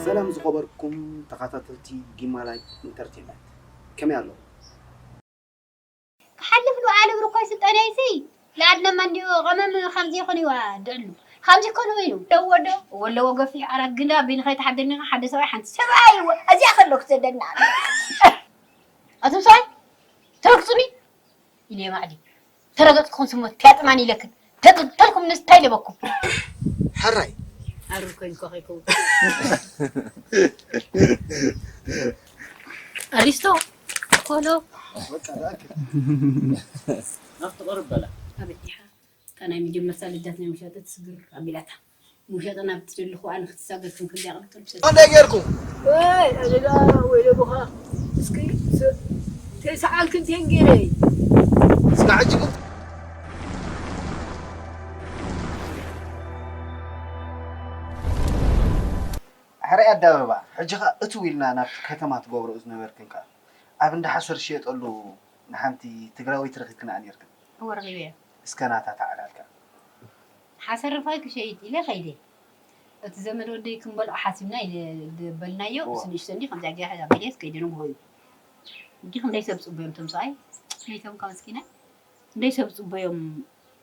ሰላም ዝኸበርኩም ተኸታተልቲ ጊማላይ ኢንተርቴንመንት፣ ከመይ ኣለኹም? ክሓልፍ ዶ ዓለም ርኮይ ስልጣንያይሲ? ለኣድለማ እንዲዮ ቀመም ከምዚ ይኾን ይዋ ድዕሉ። ከምዚ ይኮን ወይኑ። ደዎ ዶ? ወለዎ ገፊሕ ዓራት ግንዳ ቢን ኸይተሓደኒ ሓደ ሰብኣይ ሓንቲ ሰብኣይ ይዎ። እዚኣ ከሎ ክሰደና። ኣቶም ሰብኣይ ተረግጹኒ። ኢለ ማዕዲ። ተረገጽኩም ስሞት ቲያጥማን ኢለክን። ተጥተልኩም ንስታይ ለበኩም። ሕራይ። ኣሩ ኮይን ኮኸይኩም። ኣሪስቶ። ኮሎ። ናፍቲ ቁርብ በላ። ኣበዲኻ። እታ ናይ መጀመርታ ልደት ናይ ውሻጠ ትስግር ኣቢላታ። ውሻጠ ናብ ትደልኹ ኣነ ክትሳገር ክንክል ያቕርብ ጥልብ ሰጥ። እንታይ ጌርኩ? ወይ፣ ኣደዳ ወይ ደቦኻ። እስኪ ስ-፣ ተስዓን ክንቴን ጌረ። እስከ ሕጂ ግን ሕራይ ኣዳበባ፣ ሕጂ ኸኣ እትው ኢልና ናብቲ ከተማ ትገብርኦ ዝነበርክን ከኣ፣ ኣብ እንዳ ሓሰር ዝሽየጠሉ ንሓንቲ ትግራወይቲ ረኺብክንኣ ኔርክን። እወ፣ ረኺበያ። እስከ ናታ ተዓላልካ። ሓሰር ርፋይ ክሸይጥ ኢለ ኸይደ። እቲ ዘመድ ወደይ ክንበልዖ ሓሲብና ኢለ በልናዮ፣ እወ። ምስ ንእሽቶ እንዲ ከምዚኣ ገይራ ሒዛ በልየት ከይደ ንግሆ እዩ። እንዲ ክንደይ ሰብ ጽቡዮም ቶም ሰብኣይ፣ ነይቶም ካብ መስኪናይ፣ ክንደይ ሰብ ጽቡዮም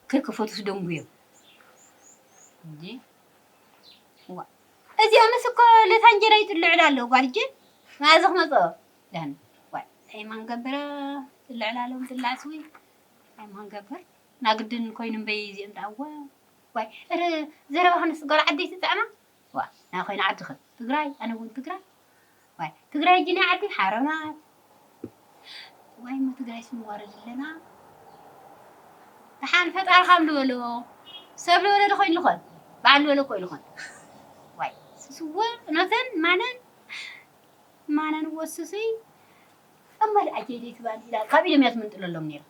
ከይከፈቱስ ደንጉዮም። እንዲ፣ እዋ። እዚኣምስ እኮ ለታ እንጀራ ይጥልዕላ ኣለዉ ጓል እጀ፣ መኣዚ ክመጽኦ? ዳን፣ ዋይ፣ እንታይ ማን ገብረ? ትልዕላ ኣለዉ ትላዕስ ወይ? እንታይ ማን ገብር? ናግድን ኮይኑ እምበይ እዚኦም ደኣወ። ዋይ፣ እረ፣ ዘረባኽንስ ጓል ዓደይ ትጥዕማ? ዋ፣ ናይ ኮይና ዓድኽን? ትግራይ፣ ኣነ እውን ትግራይ። ዋይ፣ ትግራይ እጂ ናይ ዓዲ ሓረማት። ዋይ፣ እሞ ትግራይ ስንዋረድ ኣለና። ደሓን ፈጣሪ ካብ ዝበሎ፣ ሰብ ዝበሎ ዶ ኮይኑ ይኾን? በዓል ዝበሎ እኮ ኢሉ ይኾን? ዋይ፣ ስስወ፣ እነተን ማነን? ማነን ወስሱይ? እሞ ለኣጀይ ደይ ትባል ኢላ ካብ ኢሎም እያ ትምንጥለሎም ነይራ።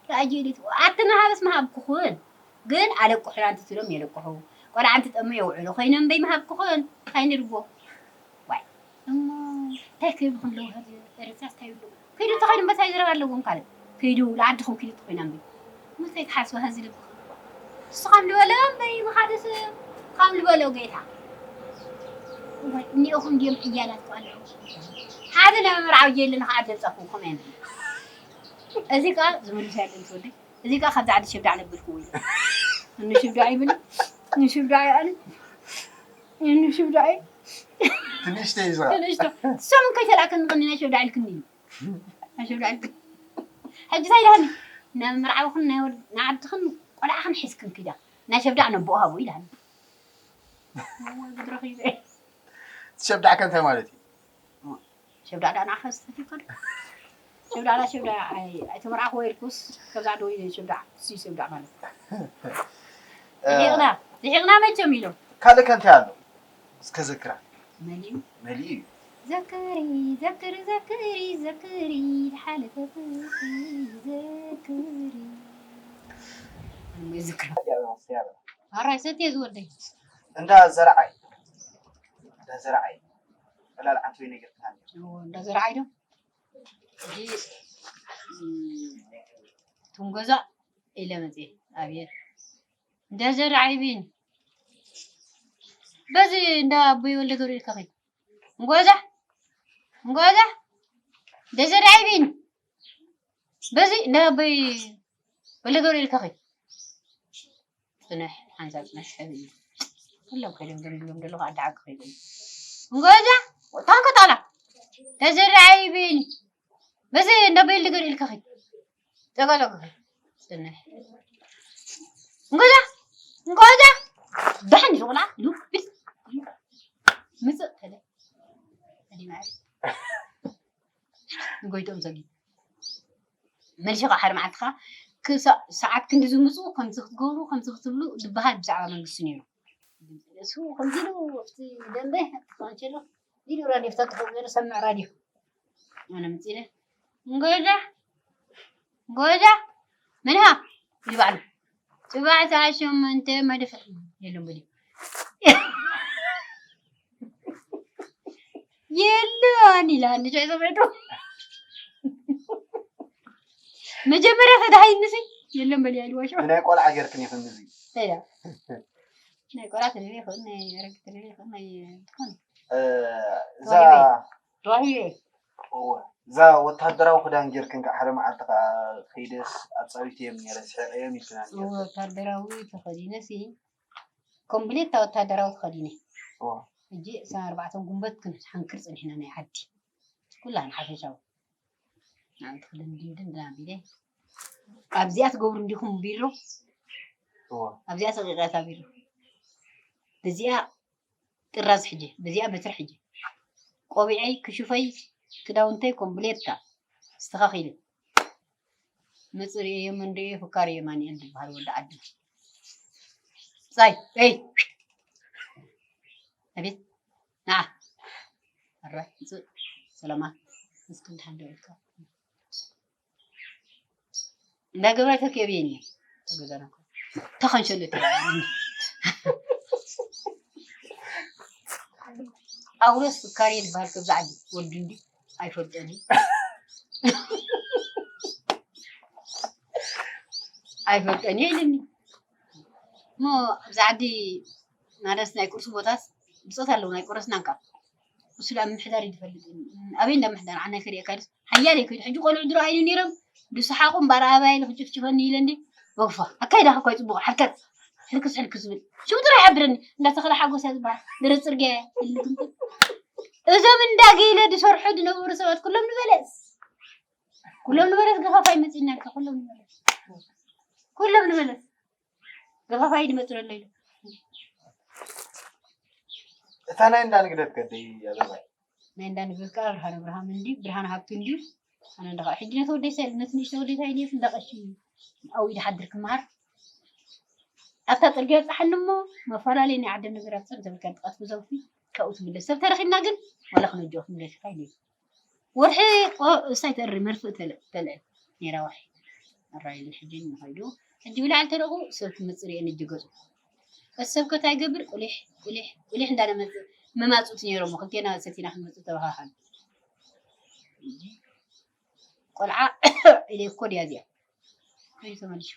ለኣጀይ ደይ ትባል። ኣቲ መሃብስ መሃብኩኹን። ግን ኣለቅሑና እንትትሎም የለቅሑ። ቆልዓ እንትጠሙ የውዕሉ ኮይኖም በይ መሃብኩኹን። እንታይ ንድጎ? ዋይ። እሞ እንታይ ክብልኹም ኣለዉ? ሀዚ ኤርትራስ እንታይ ይብሉ? ከይዱ ተኸይዱ እምበሳ ይዘረባ ኣለዎም ካልእ። ከይዱ ለዓድኹም ከይዱ ተኾይና እምበይ። እሞ እንታይ ትሓስቡ ሀዚ ልብኹም? እሱ ከም ዝበሎ እምበይ፣ ምኻድስ ከም ዝበሎ ጌታ። እዋይ፣ እኒኦኹም ድዮም ዕያላት እኮ ኣለዉ። ሓደ ለመመርዓዊ ጀይለ ንኸዓ ደብፀኹም ከምኡ እዮም። እዚ ከኣ ዝምልስ ያለን ትወደይ። እዚ ከኣ ካብዛ ዓዲ ሸብዳዕ ነብልኩ ወይ። እኒ ሽብዳዕ ይብል። እኒ ሽብዳዕ ይኣል። እኒ ሽብዳዕ። ትንሽተይ ዝራ። ትንሽቶ። ሰሙን ከይተላእከኒ ቅኒ ናይ ሸብዳዕ ኢልክኒ እዩ። ናይ ሸብዳዕ ኢልክኒ። ሕጂ እንታይ ኢላኒ? ናብ መርዓውኽን ናይ ወድ-፣ ንዓድኽን ቆልዓኽን ሒዝክን ኪዳ። ናይ ሸብዳዕ ነቦኡ ሃቡ ኢላኒ። እሞ ብድረኺ ይበ-፣ ሸብዳዕ ከ እንታይ ማለት እዩ? ሸብዳዕ ዳና ኸስተት ይኮን? ሸብዳዕ ዳ ሸብዳዕ ኣይ-፣ ኣይተመርዓኹ ወይ ኢልኩስ፣ ከብዛ ዶ ይዘን ሸብዳዕ፣ እሱ ሸብዳዕ ማለት። እ፣ ርሒቕና፣ ርሒቕና መቸም ኢሎም። ካልእ ከ እንታይ ኣሎ? እስከ ዘክራ። መሊኡ። መሊኡ እዩ። ዘክሪ፣ ዘክሪ፣ ዘክሪ፣ ዘክሪ፣ ዝሓለፈ ፍቕሪ፣ ዘክሪ። እሞ ይዝክራ። ኣራይ ሰትየ ዝወደይ። እንዳ ዘርዓይ። እንዳ ዘርዓይ። ዕላል ዓንተወይ ነጊርክና ነይሩ። እዎ፣ እንዳ ዘርዓይ ዶ? ሕጂ፣ እም፣ ትንጎዛ ኢለ መጽየ። ኣብየት። እንዳ ዘርዓይ ቢን። በዚ እንዳ ኣቦይ ወልደ ገብርኤል ከኺድ። እንጎዛ፣ እንጎዛ፣ እንዳ ዘርዓይ ቢን። በዚ እንዳ ኣቦይ ወልደ ገብርኤል ከኺድ። ጽንሕ፣ ሓንሳብ ጽንሕ፣ ሕዚ እዩ። ኩሎም ከይዶም ዘንብሎም ዘለኹ ዓዲ ዓቂ ከይዶም። እንጎዛ፣ ታንከ ጣላ። ተዘራዒብን። በዚ እንዳ በይል ድገር ኢልካ ኸይድ። ጸጋ ጸጋ ኸይድ። ጽንሕ። እንጎዛ፣ እንጎዛ። ደሓን እዩ ዝቑላ። ኢሉ፣ ብል። ምጽእ ተለ። ኣዲ ማዕሪ። ንጎይቶም ዘጊ። መሊሱ ከዓ ሓደ መዓልቲ ከዓ ክሳ-፣ ሰዓት ክንዲ ዝምፅኡ ከምዚ ክትገብሩ፣ ከምዚ ክትብሉ ዝበሃል ብዛዕባ መንግስቲ ነይሩ። እሱ ከምዚ ኢሉ ኣብቲ ደንበ ክኸውን ከሎ ኢሉ ራድዮ ፍታቱ ከብሎ ሰምዕ ራድዮ። ኣነ መፂነ፣ "እንጎዛ፣ እንጎዛ፣ መንሃ?" ኢሉ ባዕሉ። "ሽባዕ ሰዓት ሸሞንተ መድፍዕ የለን በልዩ። የለን ኢላ ንሸ ዘበዶ መጀመርያ ፈዳሃይ ንሲ የለን በልያ ኢሉ ዋሾ። ብናይ ቆልዓ ጌርክን ይኽን እዚ። ተያ። ናይ ቆልዓ ትልል ይኽን፣ ናይ ኣረግ ትልል ይኽን፣ ናይ ትኾን። እ፣ እዛ ተዋሂበ። ተዋሂበ። እወ፣ እዛ ወታደራዊ ክዳን ጌርክን ከዓ ሓደ መዓልቲ ከዓ ከይደስ ኣጻዊት እዮም ነይረ፣ ስሒቐ እዮም ኢልክና ነይረ። እወ፣ ወታደራዊ ተኸዲነ ሲ፣ ኮምፕሌት ወታደራዊ ተኸዲነ። እወ። ሕጂ ዕስራን ኣርባዕተን ጉንበት ክንሓንክር ጸኒሕና ናይ ዓዲ። ኩላህና ሓፈሻዊ። ንዓመት ክልል ድንድን ድና ቢለ። ኣብዚኣ ትገብሩ እንዲኹም ቢሮ። እወ። ኣብዚኣ ሰቂቐታ ቢሮ። በዚኣ ጥራዝ ሕጂ፣ በዚኣ በትሪ ሕጂ። ቆቢዐይ፣ ክሹፈይ፣ ክዳውንተይ ኮምፕሌታ ኣስተኻኺለ። መጽርየ የመን ዶ ፍካር የማንኤል ዝበሃል ወዲ ዓዲ። ጻይ፣ ኤይ! ኣቤት፣ ንዓ። ኣረ፣ ምጽእ፣ ሰላማ፣ እስኪ እንድሓን ዶ ኢልካ? እንዳ ገብራይ ተከብየኒ። ተገዛና እኮ። ተኸንሸለት። ጳውሎስ ፍካሬ ዝበሃል ከብዛ ዓዲ ወዲ እንዲ ኣይፈልጦን እዩ። ኣይፈልጦን እዩ ኢልኒ። እሞ ኣብዚ ዓዲ ማለት ናይ ቁርሲ ቦታስ ብጾት ኣለዉ፣ ናይ ቆረስናን ካብ እሱ ላ ምሕዳር እዩ ዝፈልጥ። ኣበይ እንዳ ምሕዳር ዓናይ ከሪእካ ድስ ሓያል እዩ ከይዱ። ሕጂ ቆልዑ ድሮ ኣይኑ ነይሮም ድስሓቑ እምበኣር ኣበይ ኢሉ ክጭፍጭፈኒ ኢለ እንዲ ወግፋ። ኣካይዳ እኳ ይጽቡቕ፣ ሓርካት ሕልክስ ሕልክስ ዝብል። ሽሙ ጥራይ ይሓብረኒ። እንዳተኸለ ሓጎስ እያ ዝበሃል። ደረት ጽርግያ እያ። እዞም እንዳገይለ ዝሰርሑ ዝነበሩ ሰባት ኩሎም ንበለስ። ኩሎም ንበለስ ገፋፋይ መጺእናልካ። ኩሎም ንበለስ። ኩሎም ንበለስ። ገፋፋይ ድመጽእ ዘሎ ኢሉ። እታ ናይ እንዳ ንግደት ከደይ ኣበባይ። ናይ እንዳ ንግደት ከኣ ብርሃነ ብርሃን እንዲ፣ ብርሃነ ሃብቱ እንዲ። ኣነ እንዳ ኸ-፣ ሕጂ ነቲ ወደይ ሳይል፣ ነቲ ንእሽቶ ወደይ ሳይል የት እንዳ ቀሺ ኣብኡ ይድሓድር ክመሃር። ኣብታ ጽርግያ ይብጽሓኒ እሞ፣ መፈላለይ ናይ ዓደም ነገራት ሰብ ዘብልካ ጥቓት ብዘውፊ፣ ካብኡ ትምለስ። ሰብ ተረኺብና ግን፣ ዋላ ክነጅኦ ክንደፊ ፋይል የለን። ወርሒ ቆ-፣ እሳይ ተእሪ መርፍእ ተለ-፣ ተልዕል ነይራ ወርሒ። ኣራይሉ ሕጂ ንኸይዱ። ሕጂ ብላዕሊ ተደቑ ሰብ ክመጽእ ርእየን እጅ ገጹ። እቲ ሰብ ከ እንታይ ይገብር? ቁሊሕ፣ ቁሊሕ፣ ቁሊሕ እንዳነመጽእ መማጽኡቲ ነይሮሞ። ክልቴና ሰቲና ክንመጽእ ተባሃሃሉ። ቆልዓ ኢለ እኮ ድያ እዚኣ? ከይዱ ተመሊሱ።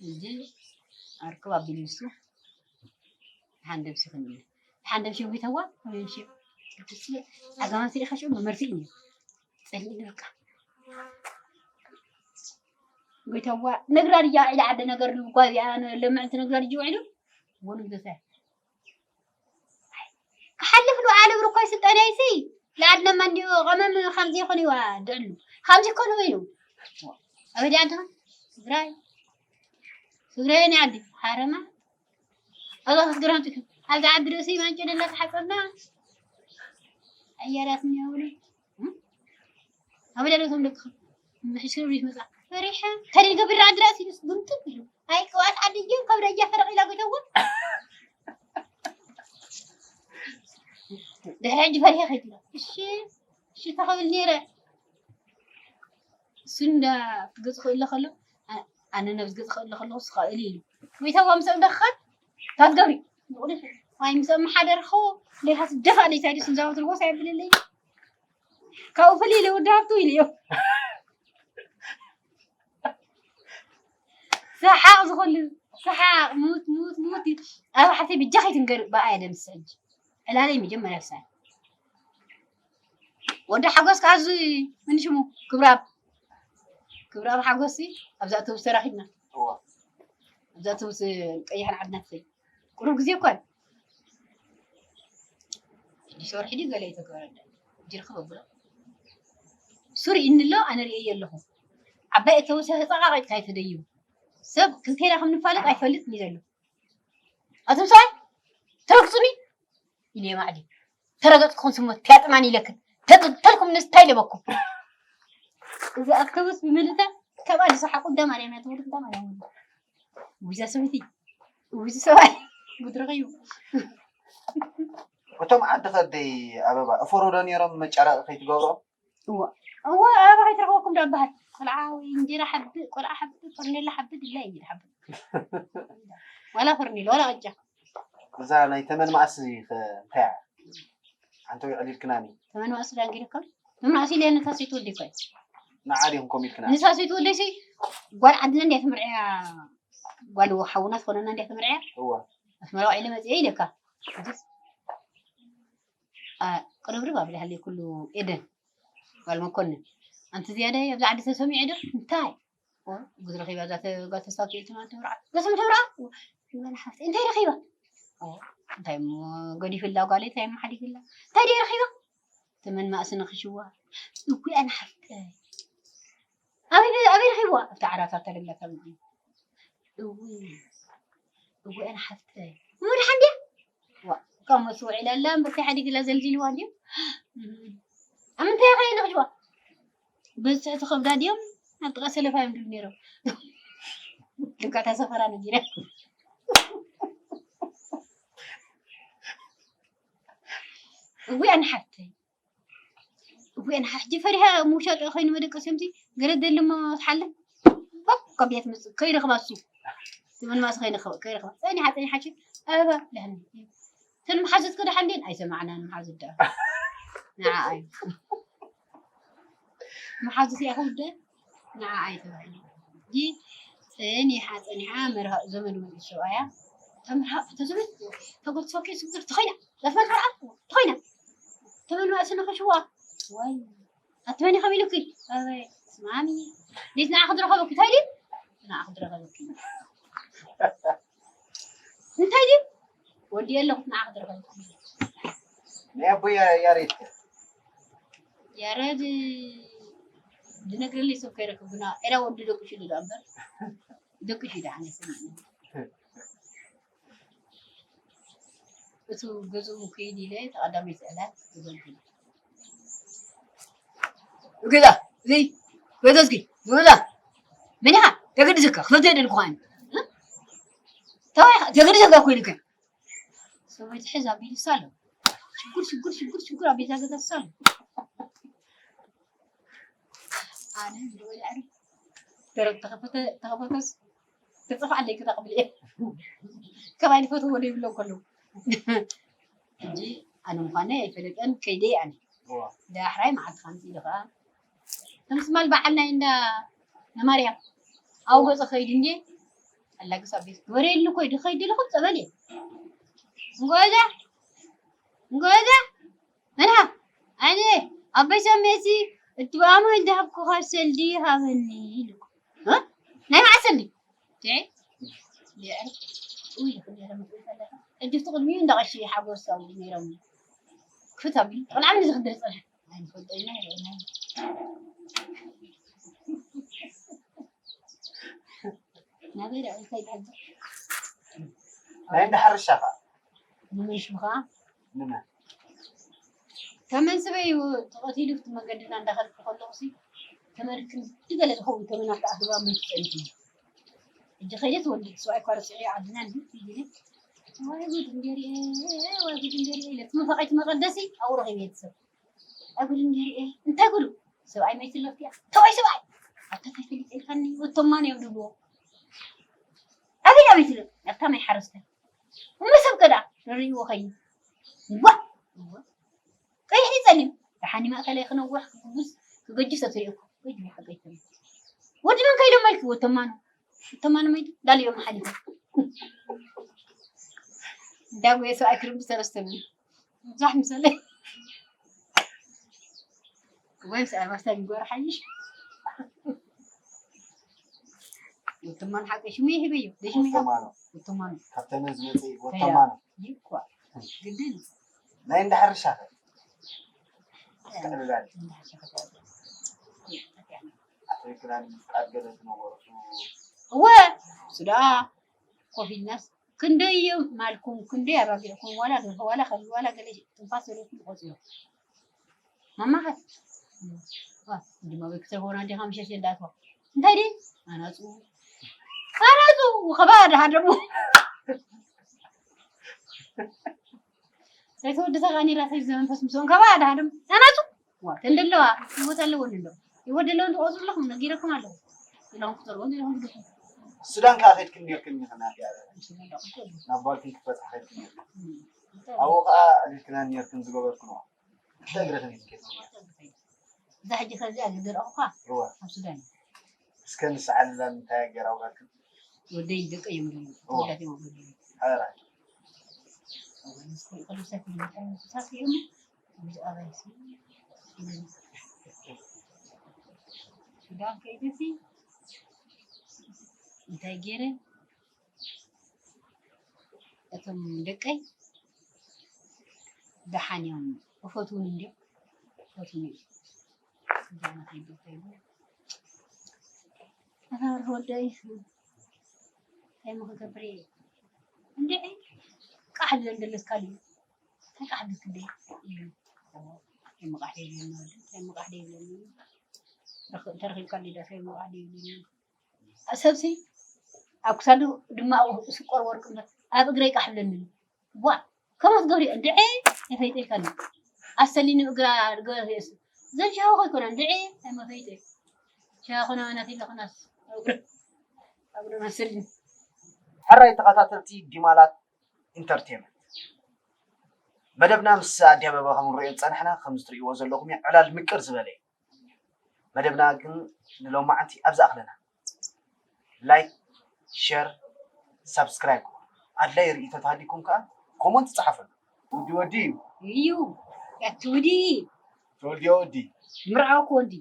ሕጂ ኣርክብ ኣቢሉ ንሱ። ደሓን ደምሲኽኒ ኢለ። ደሓን ደምሲ ጎይታዋ፣ ደምሲ። ደምሲ ዓጋማት ርኢኻ ሽዑ መመርሲ እዩ። ጸሊእኒ በቃ። ጎይታዋ፣ ነግራ ድያ ዒላ ዓደ ነገር ልብኳ እዚኣ ነ-፣ ለምዕልቲ ነግራ ድዩ ውዒሉ? ወኑ ዘተ። ክሓልፍ ሉ ዓለም ርኮይ ስልጠና ይሲ። ለዓድ ለማ እንዲሁ ቀመም ከምዚ ይኾን ይዋ ድዕሉ። ከምዚ ይኮን ወይኑ። ኣበዲ ዓድኻ? ትግራይ። ትግራይ ናይ ዓዲ። ሓረማ። ኣዛ ክትግራም ትክ-፣ ኣብዚ ዓዲ ርእሲ ማንጨ ደላ ተሓጸብና። ኣያላት እኒኦ ብሎ። እም? ኣበዳ ዶ እቶም ደቅኻ? ምሕሽ ክብሪ ይመጻ። ፈሪሐ። ከደይ ገብር ዓዲ ርእሲ ኢሉስ ግምጥም ኢሉ። ኣይ፣ ቅብኣት ዓዲ እየም ካብ ደጃ ፈረቕ ኢላ ጎይተዋ። ድሕሪ ሕጂ ፈሪሐ ከይድ ኢላ። እሺ፣ እሺ ተኸብል ነይረ። እሱ እንዳ ገጽ ክእለ ከሎ፣ ኣ-፣ ኣነ ነብዚ ገጽ ክእለ ከለኹ፣ እሱ ኸእል ኢሉ። ጎይተዋ ምስ እምደኽኸል፣ ታትገብሪ። ንቑልፍ፣ ዋይ፣ ምስ እምሓደርኹ፣ ሌኻስ ደፋ ለይታ ድዩ ስንዛወት ርጎስ ኣይብልለይ። ካብኡ ፍልይ ኢለ ወዲ ሃብቱ ኢለዮ። ሰሓቕ ዝኾሉ፣ ሰሓቕ፣ ሙት፣ ሙት፣ ሙት። ኣብ ሓፍተይ ብጃኺ ትንገር፣ ብኣያ ደምስ ሕጂ። ዕላለይ መጀመርያ ብሳይ። ወዲ ሓጎስ ከኣ እዚ፣ መን ሽሙ? ክብራብ። ክብራብ ሓጎስሲ፣ ኣብዚ ኣውቶቡስ ተራኺብና። እዋ። ኣብዚ ኣውቶቡስ ቀይሕን ዓድና ትኸይድ። ቁሩብ ግዜ እኮ እዩ። ሽዱሽተ ወርሒ ድዩ ገለ እዩ ተገበረና። ጅርክ በብሎ። ሱሪ እንሎ ኣነ ርእየ ኣለኹ። ዓባይ እተወሰኸ ጸቓቒጥካ እዩ ተደይቡ። ሰብ ክልቴና ከም ንፋለጥ ኣይፈልጥን እዩ ዘሎ። ኣቶም ሰብኣይ፣ ተረግጹኒ? ኢለ ማዕዲ። ተረገጽኩኹም ስሞት ፒያጥማን ኢለክን። ተጥልኩም ንስታይ ለበኩም። እዚ ኣውቶቡስ ብምልእታ ካብ ኣዲስ ኣበባ ቁዳ ማርያም እያ ትወርድ፣ ቁዳ ማርያም ወርድ። ውይ፣ እዛ ሰበይቲ፣ ውይ፣ እዚ ሰብኣይ፣ ጉድ ረኺቡ። እቶም ዓዲ ኸደይ ኣበባ፣ እፈሮ ዶ ነይሮም መጫረቒ ከይትገብሮም? እዋ፣ እዋ፣ ኣበባ ከይትረኽበኩም ዶ ኣበሃል? ቆልዓ ወይ እንጀራ ሓብእ፣ ቆልዓ ሓብእ፣ ፈርኔላ ሓብእ፣ ድላ እዩ ሓብእ። ዋላ ፈርኔላ፣ ዋላ ቅጫ። እዛ ናይ ተመን መኣሲ ኸ እንታይ እያ? ሓንቲ ወይ ዕሊልክናኒ። ተመን መኣሲ ዳንጊልኩም? ተመን መኣሲ ኢለ ነታ ሰይትወደይ እኮ እየ። ንዓ ዲኹም ኮሚልክና? ንሳ ሰይትወደይ ሲ ጓል ዓድና እንድያ ትምርዕያ፣ ጓል ሓውና ዝኾነና እንድያ ትምርዕያ። እዋ። ኣስመራ ውዒለ መፅየ ኢለካ። ሕጅስ ኣ፣ ቅርብርብ ኣብላ ሃለይ ኩሉ ኤደን ጓል መኮንን። ኣንቲ ዝያዳይ ኣብዚ ዓዲ ተሰሚዑ ዶ? እንታይ? ኦ፣ ጉድ ረኺባ እዛ ተ-፣ ጓል ተስፋ ክኢል ትማል ተብርዓ። ገስም ተብርዓ? ኦ፣ ይበላ ሓፍቲ። እንታይ ረኺባ? ኦ፣ እንታይ እሞ ገዲፍላ ጓለይ፣ እንታይ እሞ ሓዲግላ? እንታይ ደይ ረኺባ? ተመን ማእሲ ነኽሽዋ። እኩ ኣነ ሓፍተይ። ኣበይ፣ ኣበይ ረኺብዋ? ኣብቲ ዓራት ኣታ ደላ ካብ እዚኣ። እውይ፣ እውይ፣ ኣነ ሓፍተይ። እሞ ደሓን ድያ? ዋ፣ ካብ መስ ውዒላ ኣላ እምበር፣ እንታይ ሓዲግላ ዘልዚልዋ እንድዩ? ኣብ ምንታይ ኸ ነኽሽዋ? በዝሒ ትኸብዳ ድዮም? ኣብ ጥቓ ሰለፋ እዮም ድሉ ነይሮም። ልካ እታ ሰፈራ ነጊረ። እውይ፣ ኣነ ሓፍተይ። እወ፣ ንሓ-፣ ሕጂ ፈሪሃ ምውሻጥ ኾይኑ መደቀሲ፣ ከምዚ ገለ ደልሞ ትሓልም። ቦክ ካብ ቤት መጽእ ከይረኽባ እሱ። ትብል ማስ ከይረኽባ፣ ከይረኽባ። ጸኒሓ፣ ጸኒሓ፣ ቺ፣ ኣበባ፣ ላህኒ። ተን መሓዙት ከደ ሓንዴን ኣይሰማዕናን መሓዙት ደኣ። ንዓ ኣይ። መሓዙት እያ ከውደ። ንዓ ኣይተባህል። ሕጂ ጸኒሓ፣ ጸኒሓ፣ መርሃ ዘመድ መሊሱ ሰብኣያ። ተምርሃ፣ ተዘመድ፣ ተጎትሶ፣ ኬስ፣ ተኾይና፣ ዘፈን፣ ተኾይና። ተመን ማእሲ ንኽሽዋ። ወይ። ኣትመኒ ከም ኢሉኪ። ኣበይ። ስማሚ። ዲት ንዓ ክትረኸበኪ። እንታይ ድዩ? ንዓ ክትረኸበኪ። እንታይ ድዩ? ወዲ የለኹ ንዓ ክትረኸበኪ። ናይ ኣቦይ ያ-፣ ያሬድ ከ? ያሬድ ድነግረለይ ሰብ ከይረክብ ግና፣ ኤራ ወዲ ደቂሱ ኢሉ ዶ እምበር? ደቂሱ ኢሉ ኣነ ስማሚ። እቱ ገዝኡ ክይድ ኢለ ተቐዳመይቲ ዕለት ክገልግል። ገዛ፣ እዚ፣ ገዛ እስኪ፣ ገዛ። መን ኢኻ? ተገድሰካ፣ ክፈትዮ ደልኩ ኣነ። እ? ተዋይ፣ ተገድሰካ ኮይንከ። ሰበይቲ ሕዝ ኣቢሉሳ ኣሎ። ሽጉር፣ ሽጉር፣ ሽጉር፣ ሽጉር ኣቢልዛ ገዛሳ ኣሎ። ኣነ እንደው ይላሉ። ደረት ተኸፈተ-፣ ተኸፈተስ ትጽፋ ኣለይ ክተቕብል እየ። ከማይ ንፈትዎ ዶ ይብሎ ከለዉ። ሕጂ ኣነ ምዃነይ ኣይፈለጠን፣ ከይደይ ኣነ። እዋ። ዳሕራይ መዓልቲ ከምዚ ኢሉ ኸኣ፣ ከም ስማል በዓል ናይ እንዳ ነማርያም፣ ኣብኡ ገጸ ኸይድ እንዴ፣ ኣላግስ ኣብ ቤት ግበረየሉ እኮ እዩ፣ ድኸይድ ኢልኹም ጸበል እየ። እንጎዛ፣ እንጎዛ፣ መንሃ፣ ኣነ ኣቦይ ሰሜሲ እትብኣሞ እንዳሃብኩኻ ሰልዲ ሃበኒ ኢሉኩ። እ? ናይ መዓስ ሰልዲ? ዴ? ዴ? ውይ፣ ይኽእል የለ መጥሪት ኣለካ። ሕጂ እቲ ቅድሚኡ እንዳ ቀሺ ሓጎስ ኣብኡ ነይሮም። ክፍት ኣቢሉ፣ ጥቕላዕኒ ዝኽደል ጸንሐ። ኣይንፈልጦ ኢና፣ ይረአና። ናበይ ደኣ እንታይ ይበሃል? ናይ እንዳ ሕርሻ ኸኣ? ንመን ሽምኻ? ንመን? ተመን ስበይ ተቐቲሉ፣ ኣብቲ መገድና እንዳኸድኩ ከለኹሲ፣ ተመን ክንዲ ገለ ዝኸውን ተመን ኣብቲ ኣገባብ መን ትጸንት እዩ። ሕጂ ከይደ ትወልድ፣ ሰብኣይ እኳ ረሲዐ ዓድና እንዲ ኢለ፣ ወይ ጉድ እንዴ ሪኤ፣ ወይ ጉድ እንዴ ሪኤ ኢለ፣ እቲ መፋቒቲ መቐደሲ ኣብኡ ረኺበ ቤተሰብ። ኣይ ጉድ እንዲርኤ፣ እንታይ ጉዱ? ሰብኣይ መይትለፍያ? ተወይ ሰብኣይ! ኣታ እንታይ ፈሊጠ ኢልካኒ? ወቶም ማን እዮም ድብልዎ? ኣበይ ኣበይ ትብል? ኣብታ ማይ ሓረስታይ። እሞ ሰብ ከዳ ንርእይዎ ኸይኑ። ዋ! ዋ! ቀይሕ ድዩ ጸሊም? ደሓን ማእከላይ ክነውሕ ክጉስ ክገጅስ ተትሪእኩ። ወይ ሓቀይ ተሪፉ። ወዲ መን ከይዶም መልኪ? ወቶም ማኑ። ወቶም ማኑ መይቱ? ዳልዮም ሓሊፉ። እንዳጎየ ሰብኣይ ክርምስ ሰለስተ ምን። ብዙሕ ምሰለ። ወይ ምስ ኣርባዕተ ሚጎር ሓይሽ። ወተማን ሓቂ ሽሙ ይህበዮ። ደሽሙ ይሃብ። ወተማኑ። ወተማኑ። ካብተን ዝመጽእ ወተማኑ። ይኳ። ግድን። ናይ እንዳ ሕርሻ ኸ? ኣስተዕልላል። እንዳ ሕርሻ ኸ? ኣቶ ይክላል ምፍቃድ ገለ ዝነበሩ። እወ፣ ስዳ ኮፍ ኢልናስ ክንደይ እዮም ማልኩም፣ ክንደይ ኣባጊዕኩም፣ ዋላ ደርሆ፣ ዋላ ከልቢ፣ ዋላ ገለ ትንፋስ ዘለኩም ቆጽሩ። ማማ ኸ? ዋ፣ እንዲ ማበይ ክተርፎና ዲኻ ምሸት የዳትዋ። እንታይ ድዩ? ኣናጹ። ኣናጹ፣ ኸባድ ሃደሙ። ዘይተወደሰ ቃኒ ራሰይ ዘመንፈስ ምስኦም ኸባድ ሃደሙ። ኣናጹ። ዋ፣ ተንደለዋ፣ ህይወት ኣለወን እንዶ። ህይወት ደለወን ትቆጽሩ ኣለኹም፣ ነጊረኩም ኣለኹ። ኢሎም ክተርቦ፣ ኢሎም ክድኹም። ሱዳን ከኣ ኸድክን ኔርክን ኢኽን ኣቲ ኣበ። ናብ ጓልክን ክትበጽሓ ኸድክን ኔርክን። እም፣ እንታይ ኣብኡ ከኣ ኣግልክናን ኔርክን ዝገበርክንኦ። ክልተ እግርኽን እዩ ዝኬድክን ኔርክን። እዛ ሕጂ ኸዚኣ ዝደረኹኻ እወ። ኣብ ሱዳን እዩ። እስከ ንስዓልላን እንታይ ገይራ ኣውራድክን? ወደይ ደቀ እዮም ድዩ? እወ። ተወዳት እዮም ወደይ። ሓራ። እወ፣ ንስኹም ከሉ ሰብ እዩ። እንታይ እዩ? ብዛዕባይሲ ሱዳን ከይደሲ እንታይ ገይረ? እቶም ደቀይ ደሓን እዮም። እፈትውኒ እንዲዮም። እፈትውኒ እዮም። እዛ ናተይ ደቀይ ኣታ ወደይ እንታይ ምክገብር እየ? እንድዒ ቃሕ ድለን ደለስካ ድዩ? እንታይ ቃሕ ድክደ እዩ። እንታይ ምቃሕ ደይብለኒ ወዲ እንታይ ምቃሕ ደይብለኒ ተረኺብካ ሊዳ እንታይ ምቃሕ ደይብለኒ ሰብሲ ኣብ ክሳዱ ድማ ስቆር ወርቅ እምበር ኣብ እግረይ ቃሕ ብለኒ ዋ ከማት ገብሪ እንድዒ የፈይጠይካኒ ኣሰሊኒ እግራ ገበርስ ዘን ሻወ ኮይኮነ እንድዒ ኣይመፈይጠ ሻወ ኮነ ናት ኢለኹናስ ኣብ እግረ ኣብ እግረ መሰልኒ ሕራይ ተኸታተልቲ ዲማላት ኢንተርቴንመንት መደብና ምስ ኣዲ ኣበባ ከም ንሪኦ ዝፀናሕና ከም ዝትርእይዎ ዘለኹም እዩ ዕላል ምቅር ዝበለ እዩ። መደብና ግን ንሎማዓንቲ ኣብዚ ኣኽለና። ላይክ፣ ሸር፣ ሳብስክራይብ ኣድላይ ርእይቶ ተሃሊኩም ከዓ ኮመንት ፃሓፈሉ። ውዲ ወዲ እዩ። እዩ ያቲ ውዲ ተወልዲዮ ወዲ ምርዓው ክወዲ